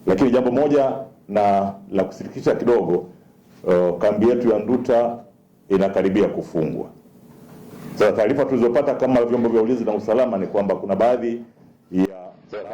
Lakini jambo moja na la kusikitisha kidogo, kambi yetu ya Nduta inakaribia kufungwa. Sasa taarifa tulizopata kama vyombo vya ulinzi na usalama ni kwamba kuna baadhi ya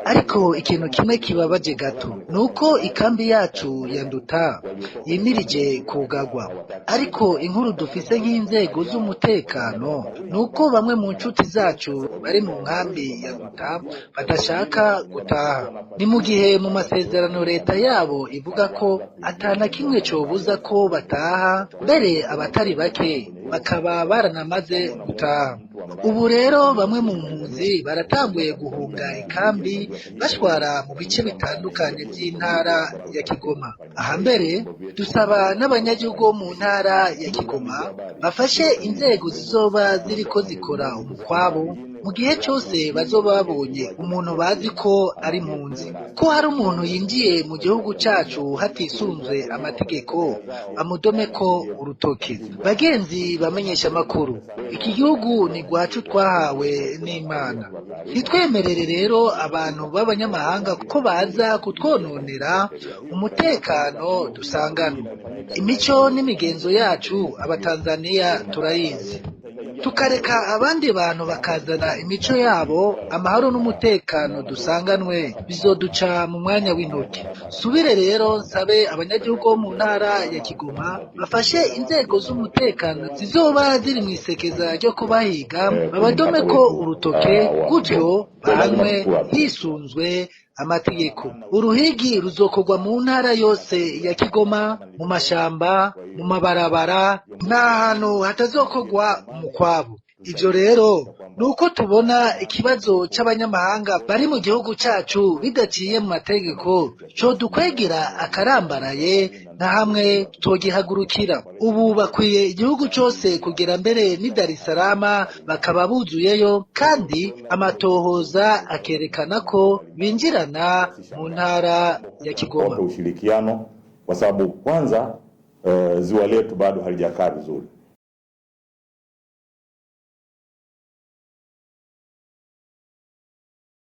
Ariko ikintu kimwe kibabaje gato nuko ikambi yacu ya Nduta yimirije kugagwa. Ariko inkuru dufise nk'inzego z'umutekano nuko bamwe mu nshuti zacu bari mu nkambi ya Nduta badashaka gutaha. Ni mu gihe mu masezerano leta yabo ivuga ko atana kimwe cobuza ko bataha, mbere abatari bake bakaba baranamaze gutaha. Ubu rero bamwe mu mpunzi baratanguye guhunga ikambi bashwara mu bice bitandukanye by'intara ya Kigoma. Aha mbere dusaba n'abanyagihugu bo mu ntara ya Kigoma bafashe inzego zizoba ziriko zikora umukwabo mu gihe cyose bazoba babonye umuntu bazi ko ari impunzi, ko hari umuntu yinjiye mu gihugu cacu hatisunzwe amategeko, bamudome ko urutoke. Bagenzi bamenyesha amakuru, iki gihugu ni gwacu twahawe n'Imana. Ntitwemerere rero abantu b'abanyamahanga ko baza kutwononera umutekano dusanganwe. Imico n'imigenzo yacu Abatanzaniya turayizi, tukareka abandi bantu bakazana imico yabo, amahoro n'umutekano dusanganwe bizoduca mu mwanya w'intoki. Subire rero nsabe abanyagihugu bo mu ntara ya Kigoma bafashe inzego z'umutekano zizoba ziri mu isekeza ryo kubahiga, babadome ko urutoke, gutyo bahanwe hisunzwe amategeko. Uruhigi ruzokorwa mu ntara yose ya Kigoma, mu mashamba, mu mabarabara, nta hantu hatazokorwa umukwabo. Ivyo rero nuko tubona ikibazo c'abanyamahanga bari mu gihugu cacu bidaciye mu mategeko codukwegera akarambaraye, nka hamwe togihagurukira. Ubu bakwiye igihugu cose kugera mbere n'i Dar es Salaam bakaba buzuyeyo, kandi amatohoza akerekana ko binjirana mu ntara ya Kigoma. Wape ushirikiano kwa sababu kwanza, ziwa letu bado halijakaa vizuri.